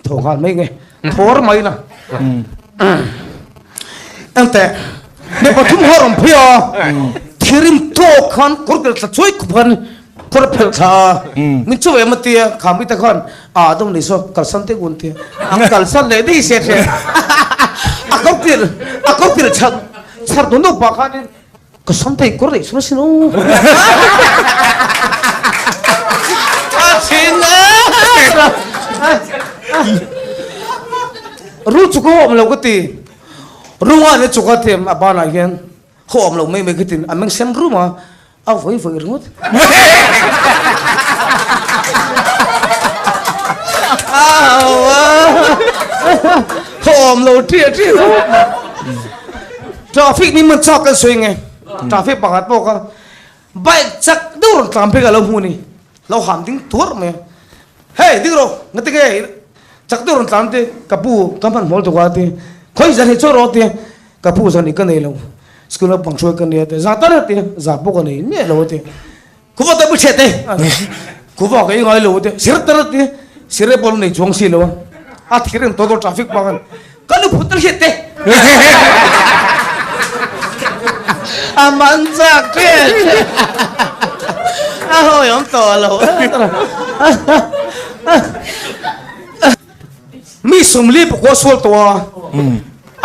Tho nghal mai nge thawr mai na ente mi pathum ho rawn phei a thirim tawk khan kawr kel thla chuai khup khan kawr phelh thla a min chu ve matia kha mi te khan a dawm ni saw kalsan te un tia an kalsan leh daih se the a kawr kel a kawr kel chhar chhar dun deuh pah khanin Ka sam thei kawr neih chhun asin aw. A thin Ru chu ka awm lo ka ti. Runga ni chu ka ti a banah hian ka awm lo mai mai ka ti a meng sen rum a a vawi vawi ringawt. Ka awm lo ṭiah ṭiah. Traffic min man chak kan sawi nge traffic pakhat pawh kha bike chak deuh rawn tlan phei ka lo hmu ni lo ham ding tuar mai a hei ding rawh ngati nge chak deuh rawn tlan te ka pu ka hman hmawl tuk a ti khawi zan hi chaw rawh ti ka pu zan hi ka nei lo school naupang hruai ka nia ti za tar a ti za pawh ka nei miah lo a ti Kuva te bu chhe te kuva ka ingai lo te sir tar ti sire pawh nei chuang si lo a thir in todo traffic bang ka nu phut hiat te a man chak te a hoi om to lo mi sumli pakua sual to a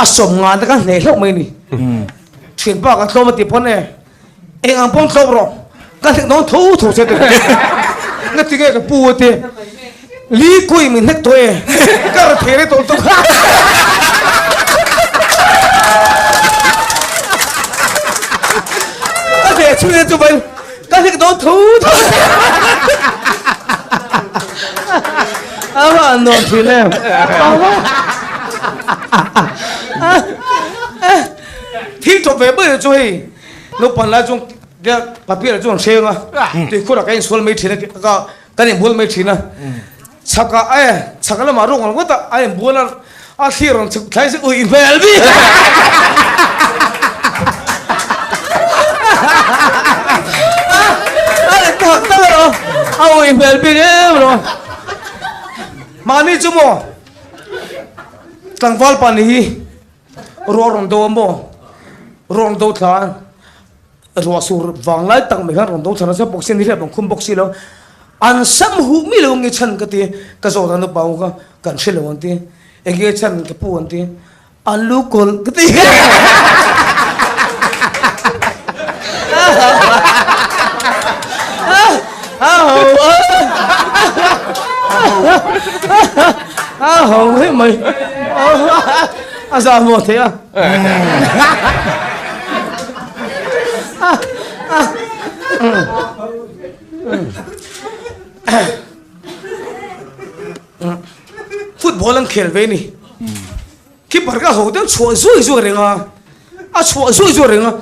a som nga te ka hneh hlauh mai ni thian pa ka tlawm a ti pawn e Eng ang pawn tlawp rawh, ka hnek dawn tho tho che ti. Nga ti nge ka pu a ti. Li kui min hnek tawh e, ka ra thei rei tawh lutuk. Ka hneh chhung hian chu vai ka hnek dawn tho tho che. A va nuam thin em. Thil tawp ve mai chu hei naupang lai chuan papier chu an hreng a tuikhur ah ka insual mai thin a ka kan inbual mai thin a chhakah e chhak lamah rawng ang ngawt a a inbual a a thlir rawn chhuk thlai chu ui hmel bik a ni tak tak rawh a ui hmel bik em rawh mahni chu maw tlangval pa ni hi Ruah rawn do a maw? Ruah rawn do thla a, ruah sur vang lai tak mai khan rawn do thla nasa bawk si a, nihliap an khum bawk si lo. An sam huh mi lo nge chhan ka ti, ka zawt a nupa ho kha kan hre lo an ti, enge chhan ka pu an ti, an lu kawlh ka ti. A ho hle mai. A za maw thei a. Football an khel ve ni. Keeper ka ho deuh chhuah zui zui reng a. A chhuah zui zui reng a.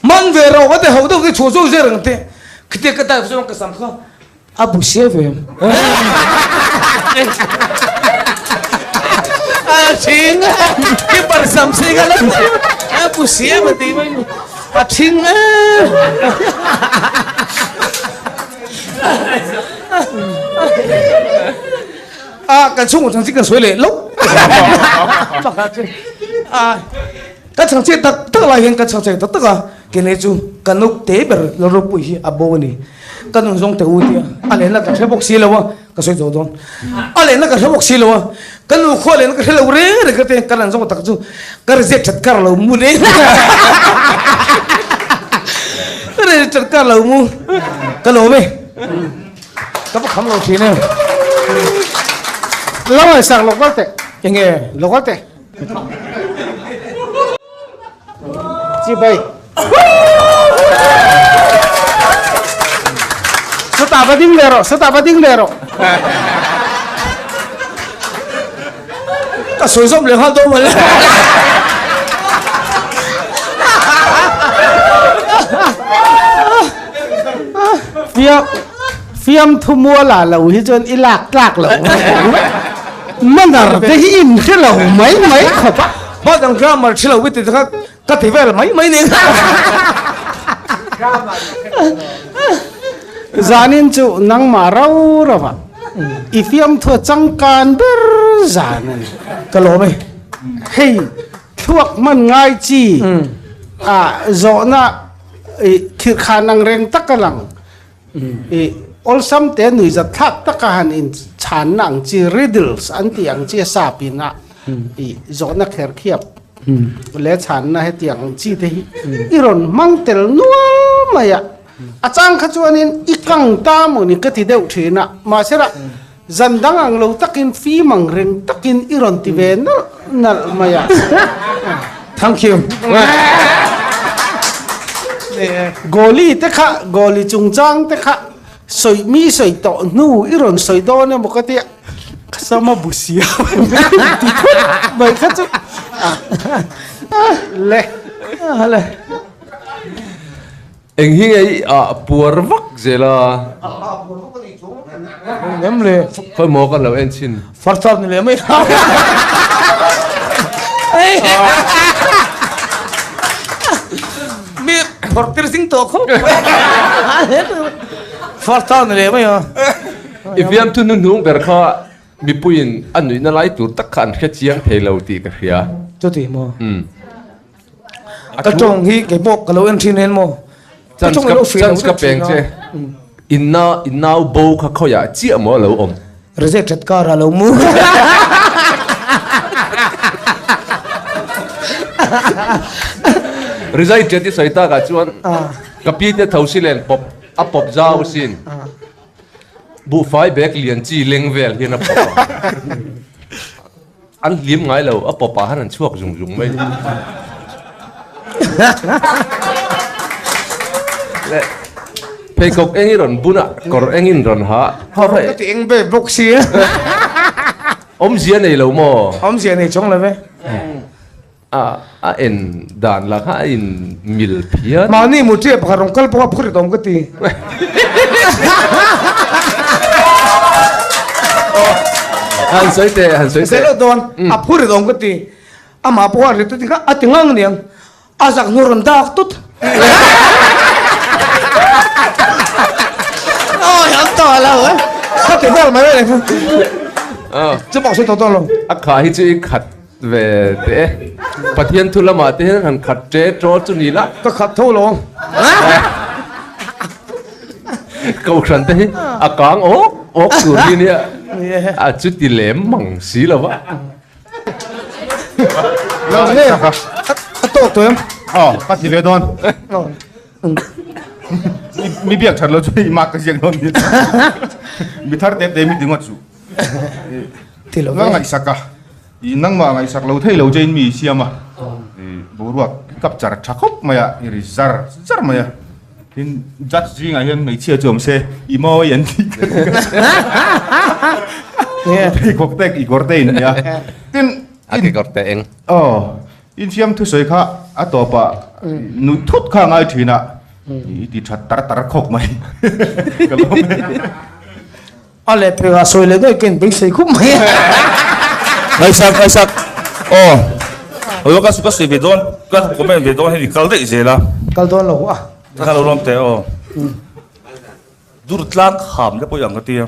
Man ve rawh ka ti ho deuh te chhuah zui zui reng te. Khitiang ka dive chuan ka sam kha A bu sia ve em? A thing a, keeper sam sing a la a bu sia ma ti mai a thing a. A kan chhungkaw chang chi kan sawi leh lo. A kan chang che tak tak lai hian kan chang che tak tak a kene chu kan naute ber Lalropui hi a bo a ni. Ka nun zawng teh u tia a lehna ka hre bawk si lo a, ka sawi zawh dawn. A lehna ka hre bawk si lo a, ka nu khaw a lehna ka hre lo reng reng ka ti, ka nun zawng tak chu ka reject that kar lo mu ne. Ka reject that kar lo mu, ka lawm e. Ka va kham lo thin e. Lo ngaihsak lo kal teh. Enge? Lo kal teh. Chibai. Sawtah va ding leh rawh, sawtah va ding leh rawh. Ka sawi zawm leh nghal dawn mawle. Fiam fiam thu mual ah lo hi chuan i lak tlak lo. Manner te hi in hre lo mai mai khawp a. Ba dang grammar thi lo i ti te kha ka ti vel mai mai nen. Zanin chu nangmah rau rau ah. I fiamthu a changkan ber zan a ni. Ka lawm e. Hei thluak hman ngai chi a zawhna i khirhkhan ang reng tak a lang. I awlsam te nuihzat thlak taka han in chhanna ang chi riddles an tih ang chi a sap in a i zawhna kher khiap leh chhanna hetiang ang chi te hi i rawn hmang tel nual mai a. A chang kha chuanin i kang ta maw ni ka ti deuh thin a, mahsela zan dang ang lo takin fim ang reng takin i rawn ti ve nalh nalh mai a. Thank you. Goli te kha, goli chungchang te kha sawi mi sawi tawh hnu i rawn sawi dawn emaw ka tia, ka sama bu sia ti thut mai kha chu le. Le. Eng hi nge i ah puar vak zel a? Ah puar vak a nih chu. Ngem le. Khawi maw kan lo en chhin. Farchar ni leh mai. Mi phawrh tir zing tawh khawp. Farchar ni leh mai a. I fiamthu hnuhnung ber kha mipuiin a nuihna lai tur tak kha an hre chiang thei lo tih ka hria. Chuti maw? Umm. Ka tawng hi kei pawh ka lo en thin en maw? Ka tawng ilo fih lo Chance ka peng che. Inna innau bo kha khawiah chiah maw a lo awm? Reject that kar a lo mu. Reject that i sawi takah chuan ka pi te tho si len pawp a pawp zau sin. Buhfai bag lian chi leng vel hian a pawp a. An hlim ngai lo, a pawp ah khan an chhuak zung zung mai. Le pheikhawk eng i rawn bun a, kawr eng in rawn ha. Kawr ka ti eng ve bawk si. Awmzia nei lo maw? Awmzia nei chawng lo ve. A a en dan lah kha a in mil phian. Mahni muṭia pakhat rawn kal pawh a phur awm ka ti. Han sawi teh, han sawi teh. Sawi loh dawn, a phur awm ka ti. Amah pawh a ri tut kha a ti ngang aniang. A zak hnu rawn dak tut. Awi an tawh lo e. Ka ti vel mai mai. Chu pawh sawi tawh dawn lo. A khah hi chu i khat Ve teh e. Pathian thu lamah te hian han khat ṭe ṭaw chu ni la. Ka khat tho lo. Kohhran te hi a kang awk awk tur hi nia. A chuti lem mang si lo va. A tawk tawh em? Aw, ka ti ve dawn. Mi biak that lo chu i mak ka ziak dawn ni. Mi thar te te mi ti ngawt suh. Ti lo ve. Ngaihsak a, i nangmah ngaihsak lo thei lo che in mi i siam a, i boruak i kap char tha khawp mai a, i ri zar zar mai a, tin judge zingah hian hmeichhia chu awm se i mawi an tih ka ring a, pheikhawk te i kawr te in nia, tin A kekawr te eng. Aw, infiam thusawi kha a tawpah nuih thut kha a ngai thin a, i ti that tar tar khawp mai ka lawm e. A leh phek ah sawi leh daih ka inbeisei khup mai a. Ngaihsak ngaihsak aw Aw ka ka sawi ve dawn ka comment ve dawn hian i kal daih zel a. Kal dawn lo a. Ka lo lawm teh aw. Durtlang kham te pawh i ang ka ti a.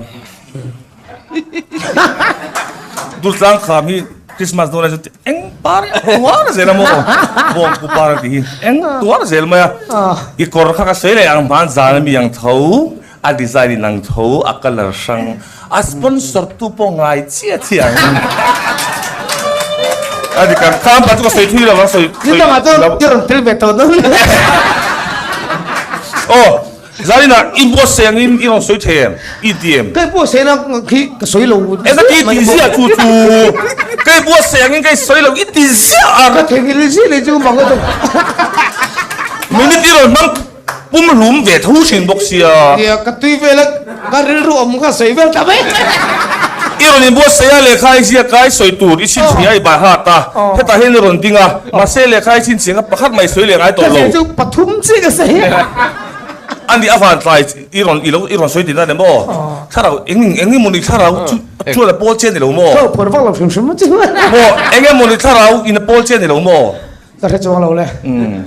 Durtlang kham hi Christmas dawn lai chuan eng par hi a tuar zel a maw bawng pu par a tih hi eng tuar zel mai a. I kawr kha ka sawi leh ang hman zan a mi ang tho. A design in ang tho, a colour hrang, a sponsor tu pawh ngai chiah chiah ang. A dik ang, kham pa chu ka sawi thui lo ang, sawi Ni dangah chuan i rawn tel ve tawh dawn. Aw, Zarina i buatsaih angin i rawn sawi thei em? I ti em? Kei buatsaihna khi ka sawi lo. Engati i ti ziah chu chu? Kei buatsaih angin ka i sawi lo, i ti ziah ang. Ka theihnghilh ziah leh chu mang a tawp. Minute i rawn hmang. Pum hlum ve tho thin bawk sia. Nia, ka tui vel a, ka rilru awm kha sawi vel ta mai. I rawn inbuatsaih a, lehkha i ziak a, i sawi tur i chhinchhiah a, i bai hat a, hetah hian i rawn ding a, mahse lehkha i chhinchhiah kha pakhat mai sawi leh ngai tawh lo. Ka ziah chu pathum chiah ka sawi. A nih avan tlai i rawn i lo i rawn sawi tihna ni maw? Thlarau eng eng emawni thlarau chu chuan a pawl che a ni lo maw? Thlarau phur vak lo hrim hrim a chu. Maw eng emawni thlarau in a pawl che a ni lo maw? Ka hre chuang lo le.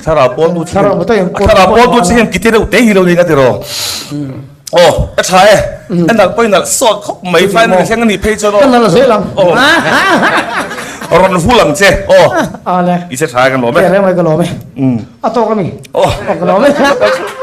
Thlarau pawl tu chu thlarau pawl tu chu hian kite deuh te hi lo ni ka ti rawh. Aw ka tha e. A nalh pawhin nalh sawt khawp mai final ka thleng a nih phei chuan aw. Ka nalh zel ang. Aw. Rawn vul ang che aw. Awle. I che tha e kan lawm e. Ke reng mai ka lawm e. A tawk a mi? Aw. Aw ka lawm e.